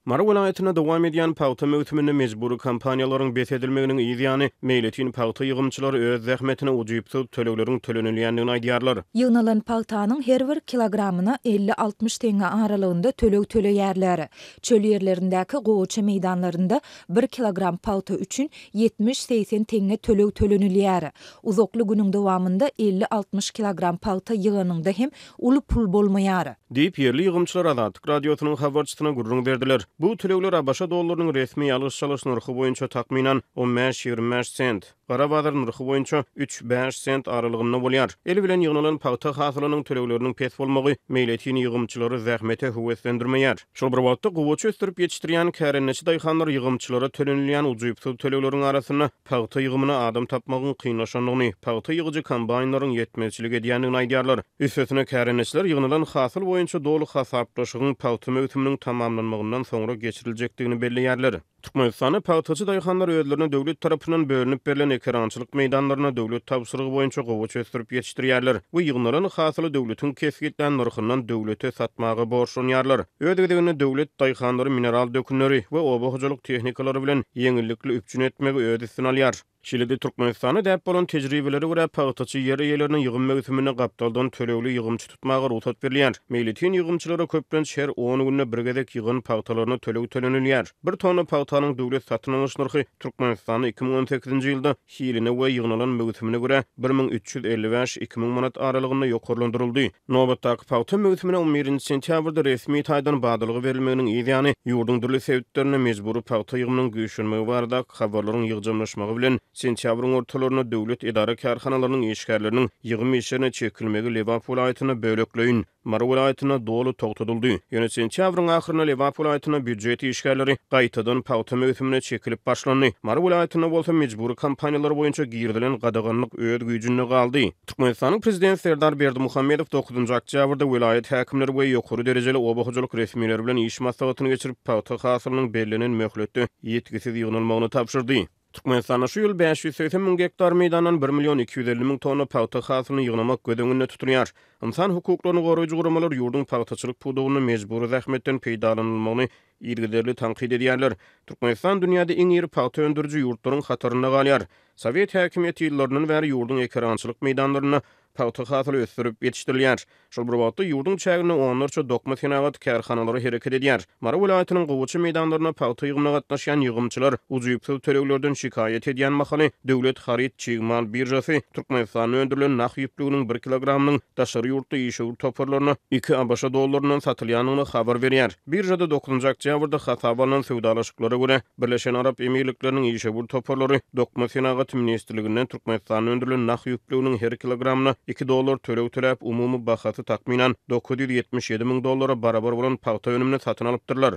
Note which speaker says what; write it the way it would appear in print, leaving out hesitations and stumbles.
Speaker 1: Mary welaýatynda dowam edýän pagta möwsüminde mejbury kampaniýalaryň bes edilmeginiň yz ýany, meýletin pagta ýygymçylary öz zähmetine ujypsyz tölegleriň tölenilýändigini aýdýarlar.
Speaker 2: Ýygnalan pagtanyň her bir kilogramyna 50-60 teňňe aralygynda töleg töleýärler. Çöl ýerlerindäki gowaça meýdanlarynda bir kilogram pagta üçin 70-80 teňňe töleg tölenilýär. Uzakly günüň dowamynda 50-60 kilogram pagta ýyganyňda hem uly pul bolmaýar.
Speaker 1: Diýip, ýerli ýygymçylar Azatlyk Radiosynyň habarçysyna gürrüň berdiler. Bu tölegler ABŞ dollarynyň resmi alyş-çalyş nyrhy boýunça takmynan on bäş-ýigrimi bäş sent, gara bazar nyrhy boýunça üç-bäş sent aralygynda bolýar. El bilen ýygnalan pagta hasylynyň tölegleriniň pes bolmagy meýletin ýygymçylary zähmete höweslendirmeýär. Şol bir wagtda, gowaça ösdürip ýetişdirýän kärendeçi daýhanlar ýygymçylara tölenilýän ujypsyz tölegleriň arasynda pagta ýygymyna adam tapmagyň kynlaşandygyny, pagta ýygyjy kombaýnlaryň ýetmezçilik edýändigini aýdýarlar. Üstesine, kärendeçiler ýygnalan hasyl boýunça doly hasaplaşygyň pagta möwsüminiň tamamlanmagyndan soňra geçiriljekdigini belleýärler. Türkmenistanda pagtaçy daýhanlar özlerine döwlet tarapyndan bölünip berlen ekerançylyk meýdanlarynda döwlet tabşyrygy boýunça gowaça ösdürip ýetişdirýärler we ýygnalan hasyly döwletiň kesgitlän nyrhyndan döwlete satmaga borçlanýarlar. Öz gezeginde döwlet daýhanlary mineral dökünleri we oba hojalyk tehnikalary bilen ýeňillikli üpjün etmegi öz üstüne alýar. Şeýle-de Türkmenistanda däp bolan tejribelere görä, pagtaçy ýer eýelerine ýygym möwsüminde gapdaldan tölegli ýygymçy tutmaga rugsat berilýär. Meýletin ýygymçylara köplenç her on günde bir gezek ýygan pagtalaryna töleg tölenilýär. Bir tonna pagtanyň döwlet satyn alyş nyrhy Türkmenistanda 2018-nji ýylda hiline we ýygnalan möwsümine görä 1355, 2000 manat aralygynda ýokarlandyryldy. Nobatdaky pagta möwsümine on birinji sentýabrda resmi taýdan badalga berilmeginiň yz ýany, ýurduň dürli sebitlerinde mejbury pagta ýygymynyň güýçlenmegi baradaky habarlaryň ýygjamlaşmagy bilen, sentýabryň ortalarynda döwlet edara-kärhanalarynyň işgärleriniň ýygym işlerine çekilmegi Lebap welaýatynda bölekleýin, Mary welaýatynda doly togtadyldy. Ýöne sentýabryň ahyrynda Lebap welaýatynda býujet işgärleri gaýtadan pagta möwsümine çekilip başlandy. Mary welaýatynda bolsa mejbury kampaniýalar boýunça girizilen gadaganlyk öz güýjünde galdy. Türkmenistanyň Prezidenti Serdar Berdimuhamedow dokuzynjy oktýabrda welaýat häkimleri we ýokary derejeli oba hojalyk resmileri bilen iş maslahatyny geçirip, pagta hasylynyň bellenen möhletde ýitgisiz ýygnalmagyny tabşyrdy. Türkmenistanda şu ýyl 580 müň gektar meýdandan bir million 250 müň tonna pagta hasylyny ýygnamak göz öňünde tutulýar. Ynsan hukuklaryny goraýjy guramalar ýurduň pagtaçylyk pudagynda mejbury zähmetden peýdalanylmagyny yzygiderli tankyt edýärler. Türkmenistan dünýäde iň iri pagta öndüriji ýurtlaryň hatarynda galýar. Sowet häkimiýeti ýyllaryndan bäri ýurduň ekerançylyk meýdanlarynda pagta hasyly ösdürip ýetişdirilýär. Şol bir wagtda, ýurduň çäginde onlarça dokma senagat kärhanalary hereket edýär. Mary welaýatynyň gowaça meýdanlarynda pagta ýygymyna gatnaşýan ýygymçylar ujypsyz töleglerden şikaýat edýän mahaly, döwlet haryt çig mal biržasy Türkmenistanda öndürilen nah ýüplüginiň bir kilogramynyň daşary ýurtly işewür toparlaryna iki ABŞ dollaryndan satylýandygyny habar berýär. Biržada dokuzynjy oktýabrda hasaba alnan söwdalaşyklara görä, Birleşen Arap Emirlikleriniň işewür toparlary Dokma senagaty ministrliginden Türkmenistanda öndürilen nah ýüplüginiň her kilogramyna iki dollar töleg töläp, umumy bahasy takmynan 977 müň dollara barabar bolan pagta önümini satyn alypdyrlar.